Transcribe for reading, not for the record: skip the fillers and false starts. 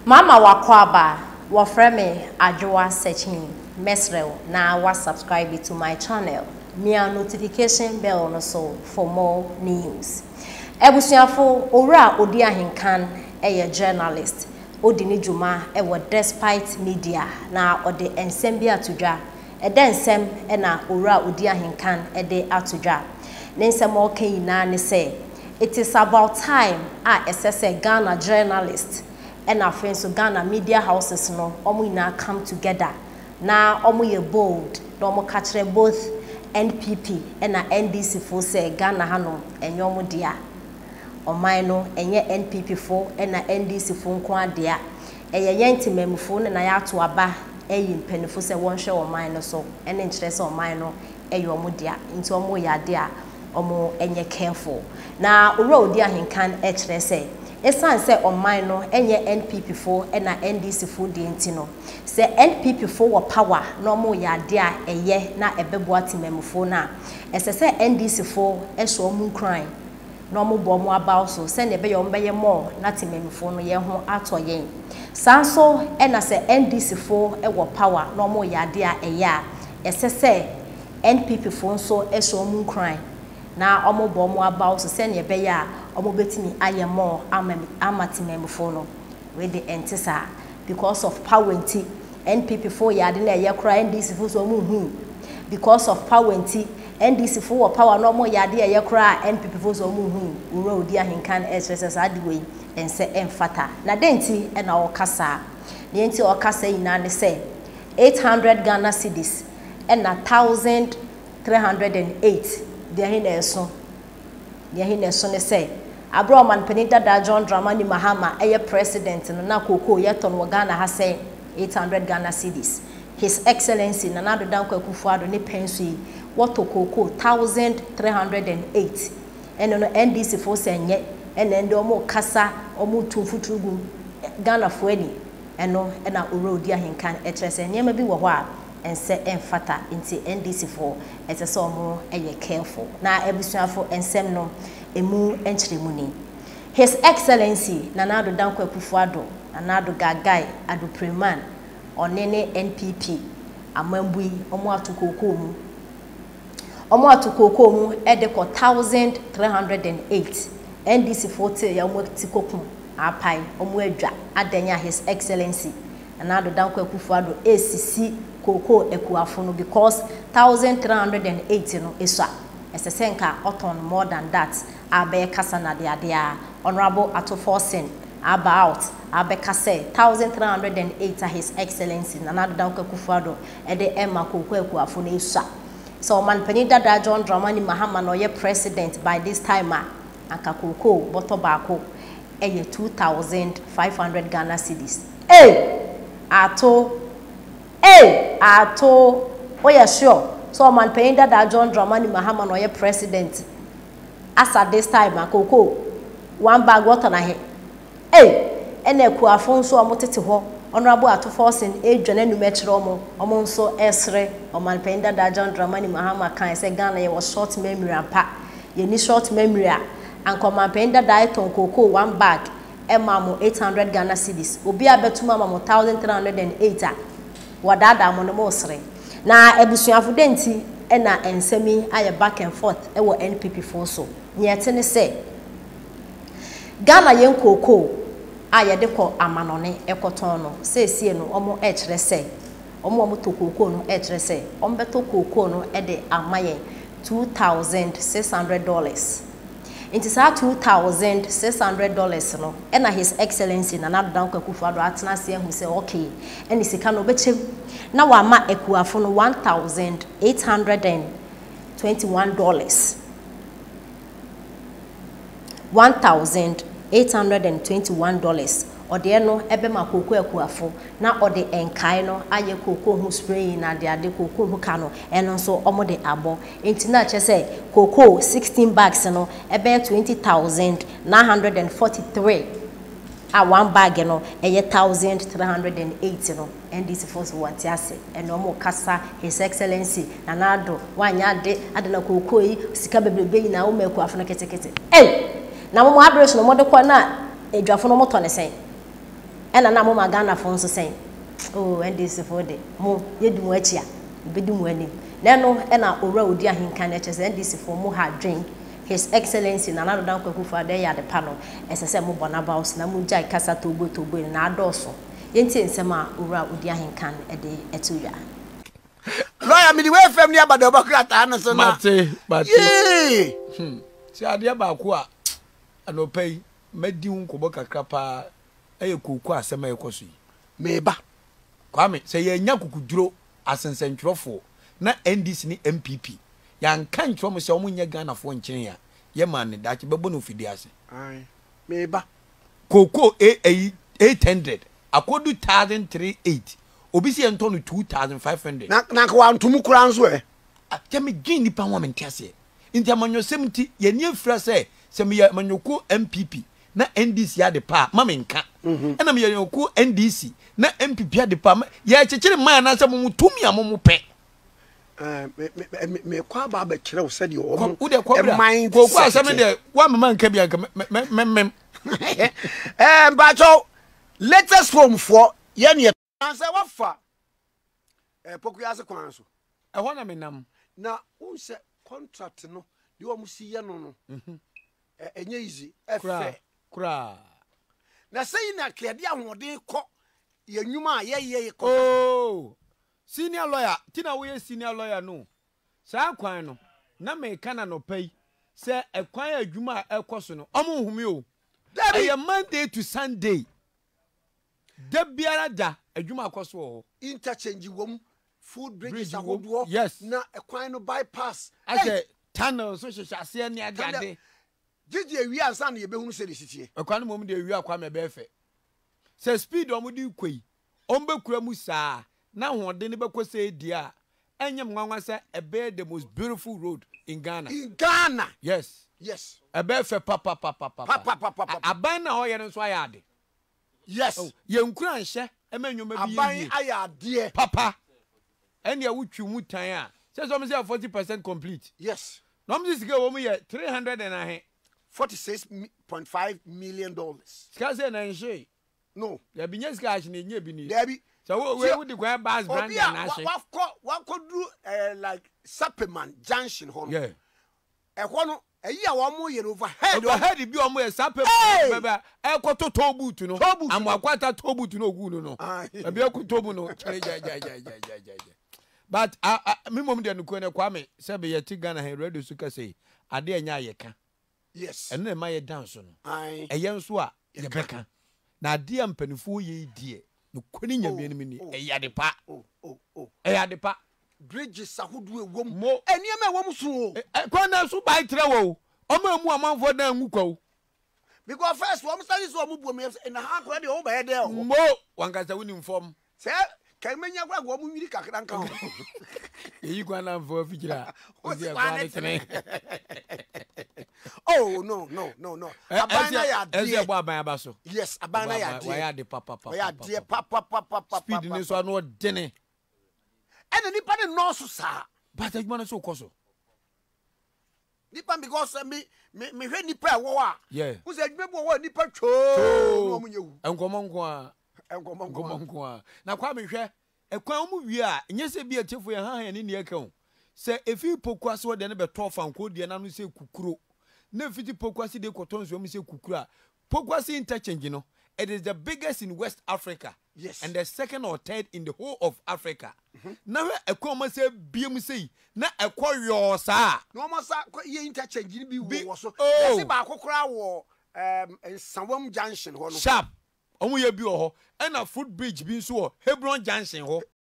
Mama w'akwaaba, wɔfrɛ me Adwoa Sekyee, mɛsrɛ wo na wa subscribe to my channel, mia notification bell no so for more news. Abusuafo, Owura Odi Ahenkan yɛ journalist, odi ne dwuma wɔ Despite Media na ɔde nsɛm bi ato dwa. Ɛdɛn nsɛm na Owura Odi Ahenkan de ato dwa? Ne nsɛm a ɔka nyinaa ne sɛ, It is about time a ɛsɛ sɛ Ghana journalist ɛna afei nso Ghana media houses no wɔn nyinaa come together na wɔn yɛ bold na wɔn ka kyerɛ both NPP ɛna NDC foɔ sɛ Ghana hanom ɛnyɛ wɔn dea. Ɔman no ɛnyɛ NPP foɔ ɛna NDC foɔ nko ara dea. Ɛyɛ yɛn temammufoɔ no na yɛato aba ayi mpaninfoɔ sɛ wɔnhwɛ ɔman no so ɛne nkyerɛ sɛ ɔman no ɛyɛ wɔn dea nti wɔn reyɛ adeɛ a wɔn nyɛ careful. Na Owura Odi Ahenkan kyerɛ sɛ ɛsiane sɛ ɔman no nyɛ NPP foɔ na NDC foɔ deɛ nti no, sɛ NPP foɔ wɔ power na wɔn reyɛ adeɛ a ɛyɛ na ɛbɛboa temamufoɔ no a, ɛsɛ sɛ NDC foɔ hyɛ wɔn nkuran na wɔn bɔ wɔn abaw so sɛdeɛ ɛbɛyɛ wɔn bɛyɛ more na temamufoɔ no yɛn ho atɔ yɛn. Saa nso na sɛ NDC foɔ wɔ power na wɔn reyɛ adeɛ a ɛyɛ a, ɛsɛ sɛ NPP foɔ nso hyɛ wɔn nkuran na wɔn bɔ wɔn abaw so sɛdeɛ ɛbɛyɛ a wɔn bɛtumi ayɛ more ama ama temamufoɔ no. Wei de ɛnte saa. Because of power nti NPP foɔ yɛ ade na ɛyɛ koraa NDC foɔ nso wɔn nhui. Because of power nti NDC foɔ wɔ power na wɔn yɛ ade a ɛyɛ koraa NPP foɔ nso wɔn nhui. Owura Odi Ahenkan ɛrekyerɛ sɛ saa ade wei ɛnsɛ ɛmfata. Na dɛn nti na ɔreka saa? Deɛ nti a ɔreka saa nyinaa ne sɛ 800 Ghana cedis ɛna 1308 deɛ he na ɛso? Deɛ he na ɛso ne sɛ, aberɛ a ɔmanpanin dadaa John Dramani Mahama ɛyɛ president no na kookoo yɛtɔ no wɔ Ghana ha sɛ 800 Ghana cedis. His Excellency Nana Addo Dankwa Akufo-Addo ne pɛn so yi wɔtɔ kookoo 1308. Ɛno no NDC foɔ sɛ nyɛ, ɛna ɛnde wɔn rekasa, wɔn retu mfuturo gu Ghanafoɔ ani. Ɛno na Owura Odi Ahenkan kyerɛ sɛ nneɛma bi wɔ hɔ a ɛnsɛ ɛmfata nti NDC foɔ ɛsɛ sɛ wɔn yɛ careful. Na abusuafo nsɛm no ɛmu nkyerɛmu ni. His Excellency Nana Addo Dankwa Akufo Addo, Nana Addo Gagai Addo Preman, ɔne ne NPP amambui wɔn ato kookoo mu. Wɔn ato kookoo mu de kɔ 1308. NDC foɔ tee yɛ wɔn ti kokum apae, wɔn adwa adɛn a His Excellency Nana Addo Dankwa Akufo Addo resisi kookoo akuafo no because 1308 no esua. Ɛsɛ sɛ nka ɔtɔn more than that a bɛyɛ kasa na adeade a Honourable Ato Forson aba out abɛka sɛ 1308 a His Excellency Nana Addo Dankwa Akufo Addo de rema kookoo akuafo no esua. Sɛ ɔmanpanin dada John Dramani Mahama na ɔyɛ president by this time a, anka kookoo bɔtɔ baako yɛ 2500 Ghana cedis. Ei! Ato! Ei! Ato! Woyɛ sure sɛ ɔmanpanin dada John Dramani Mahama na ɔyɛ president as at this time a, kookoo one bag wɔtɔn ahe? Ei! Ɛna akuafo nso a wɔtete hɔ, Honourable Ato Forson redwa n'anum kyerɛ wɔn, wɔn nso resere. Ɔmanpanin dada John Dramani Mahama kae sɛ Ghana yɛwɔ short memory ampa. Yɛnni short memory a, anka ɔmanpanin dada tɔn kookoo one bag maa mo 800 Ghana cedis. Obi a bɛtom ama mo 1308 a, wɔdaadaa mo no moresere. Na abusuafo dɛn nti na nsɛm yi ayɛ back and forth wɔ NPP foɔ so? Nea ɛte ne sɛ, Ghana yɛn kookoo a yɛde kɔ amanɔne kɔtɔn no, seesie no wɔn rekyerɛ sɛ, wɔn a wɔtɔ kookoo no rekyerɛ sɛ wɔbɛtɔ kookoo no de ama yɛn $2,600. Nti saa $2,600 no ɛna His Excellency Nana Addo Dankwa Akufo-Addo atena ase ahu sɛ okay, ɛne sika no ɔbɛkyɛ mu na wama akuafo no $1,821. $1,821, ɔde ɛno bɛma kooko akuafo na ɔde nkae no ayɛ kooko ho spraying na adeade, kooko ho ka no, ɛno nso wɔde abɔ. Enti na kyerɛ sɛ kooko 16 bags no ɛbɛyɛ 20,943 a one bag no ɛyɛ 1,308 no. NDC foɔ nso wɔnte ase ɛna wɔn kasa His Excellency Nana Addo wanyɛ ade ade na kookoo yi sika bebrebe nyinaa wɔn akuafo no ketekete ei na wɔn abere so na wɔde kɔ na adwafo no wɔtɔ ne sɛn. Ɛna na moma Ghanafoɔ nso sɛn? Oh, NDC foɔ de, mo, yɛdi mo akyi a, yɛbɛdi mo anim. Na ɛno ɛna Owura Odi Ahenkan no kyerɛ sɛ NDC foɔ mo ha adwen. His Excellency Nana Addo Dankwa Akufo-Addo ɛyɛ ade pa no, ɛsɛ sɛ mobɔ n'abaw so na mogyae kasa tooboi tooboi no, na adɔɔso. Yɛntie nsɛm a Owura Odi Ahenkan de to dwa. Lawyer mede wei fam ne aba dɛ ɔbɛkora ataa no so na. Mate, mate. Yee! Hmm. Sɛ adeɛ baako a anɔpa yi madi ho nkɔmmɔ kakra paa yɛ kooko asɛm a ɛrekɔ so yi. Meba. Kwame, sɛ yɛannya akokoduro asensɛntwerɛfoɔ na NDC ne NPP yɛanka nkyerɛ wɔn sɛ wɔnyɛ Ghanafoɔ nkyene a, yɛ man no daakye bɛbɔ no ofidie ase. Ae, meba. Kooko ayi 800 akɔdu 1038, obi sɛ yɛntɔ no 2500. Na na anka wanto mu koraa nso ɛ? Ah, kyɛ medwen nnipa ho a mente aseɛ. Nti amanyɔsɛm nti yɛn ani afira sɛ sɛ meyɛ amanyɔkuo NPP na NDC ade pa a ma menka. Ɛna meyɛ amanyɔkuo NDC na NPP ade pa a ma yɛrekyekyere man anaasɛ mo mo tumi a mo mo pɛ. Mekɔ aba abɛkyerɛ wo sɛdeɛ wɔn Wo deɛ kɔ bra. mind Kooko asɛm set deɛ woamema nka bi anka mɛmem. Ɛɛ mpakyɛw latest phone foɔ yɛ neɛ. Ansɛ wafa ɛɛ Pokuase kwan so. Ɛhɔ na menam. Na wohu sɛ contract no deɛ wɔn si yɛ no no ɛnyɛ easy ɛfɛ. Koraa. Na sɛ yi na kɛde ahoɔden kɔ yɛ nnwuma a yɛyɛ yɛ kɔ. Oh senior lawyer ti na woyɛ senior lawyer no saa kwan no na meka no anɔpa yi sɛ ɛkwan a adwuma a ɛkɔ so no ɔmo nhome o. Dabi. Ɛyɛ Monday to Sunday. Da biara da adwuma akɔ so wɔ hɔ. Interchange wɔ mu, food bridges Bridge wɔ mu, ahodoɔ, yes. na ɛkwan no bypass. Asɛ Ei! tunnel nso hyehyɛ aseɛ ne ade Tunnel. ade. Gye gye ewie ansa na yɛbɛhunu sɛdeɛ ɛsi teɛ. Ɛkwan no mmom deɛ ewie a Kwame ɛbɛyɛ fɛ. Sɛ speed a wɔde rekɔ yi, wɔbɛkura mu saa na ahoɔden no bɛkɔ sei deɛ a, ɛnyɛ me nwanwa sɛ ɛbɛyɛ the most beautiful road in Ghana. In Ghana! Yes. Yes. Ɛbɛyɛ fɛ papapapapa. Papapapapa. Aban no a ɔyɛ no nso ayɛ ade. Yes. Oh, yɛn nkuranhyɛ ma nneɛma bi yɛ Aban yie. ayɛ adeɛ. Papa, ɛnneɛ wotwi mu tan a, sɛ sɛ wɔn sɛ yɛ 40% complete. Yes. Na wɔn sɛ sika a ɛwɔ mu yɛ 300 and ahe. $46.5 million. Sika sɛ na nhyee. No. Dabi nyɛ sika ahye na ɛnyɛ bi nie. Dabi. Sɛ wo wei wodi kwan bus brand Obi a na ahye. wakɔ wakɔduru eh, like Sapeman junction hɔ no. Yeah. Ɛhɔ no, ɛyi a wɔn yɛ no overhead. Overhead bi a wɔn yɛ saa pɛ bɛbɛ ɛkɔtɔ toll booth no. Toll booth no. Amoakwata toll booth no ogu no no. Ɛbi ɛkɔtɔ mu no kyerɛ gyagyagyagyagyagyagya. But a a mi mom deɛ nukuri no Kwame sɛ bɛ yɛ ti Ghana hɛn radio so kasa yi adeɛ ɛnyɛ a yɛka. Yes. Ɛno na ɛma yɛ dan so no. Aye. Ɛyɛ nso a yɛbɛka. Na adeɛ a mpanimfoɔ yɛ yi deɛ nukuri ne nyamea no mu ni ɛyɛ ade pa. Ɛyɛ ade pa. Bridges ahodoɔ ɛwɔ mu. Mo. Nneɛma ɛwɔ mu so o. Kwan no so bae trɛ wɔ o. Ɔmo emu amanfoɔ dan ngu kwa o. Because first wɔn sáré sɛ wɔn bu omi ɛna ha akora deɛ wɔn bɛyɛ dɛ wɔ hɔ. Mo wankasa wonim fam. Sɛ kɛmɛ nya kora wɔn nwiri kakra nka ho. Yɛyi kwan na nfɔ afikyiri a. Osi kwan ne tene. Oh no no no no. Aban na yɛ adeɛ. Ɛsɛ ɛbɔ aban aba so. Yes aban na yɛ adeɛ. Wɔyɛ ade papapapa. Wɔyɛ adeɛ papapapa. Speed ne so ano ɔdene. Ɛna nipa ne nnɔɔso saa. But adwuma no so kɔ so. Nipa because eh, me me mehwɛ nipa ɛwɔ hɔ a. Yeah. N sɛ adwuma bi wɔ hɔ a nipa twoo na wɔn nyɛ wu. Nkɔmɔ nko a. Nkɔmɔ nko a. Nkɔmɔ nko a. Na kwa mehwɛ ɛkwan wɔn wie a nyɛ sɛ bi atiefo yɛn hahan yɛn ne nea ɛka o. Sɛ efi poku ase hɔ deɛ no bɛtɔ fanko deɛ n'ano sɛ kukuro na efiti poku ase deɛ kɔtɔ nsuo mu sɛ kukuro a Pokuase interchange no it is the biggest in West Africa. Yes. And the second or third in the whole of Africa. Na hwɛ ɛkwan a wɔn asɛ abue mu sei na ɛkɔ yɔɔ saa. Na wɔn asa kɔ yɛ interchange no bi Bi wɔ wɔ so. oh. Yɛse baako koraa wɔ um, Nsawam junction hɔ no. Sharp. Wɔn yɛ bi wɔ hɔ. Ɛna foot bridge bi nso wɔ Hebron junction hɔ.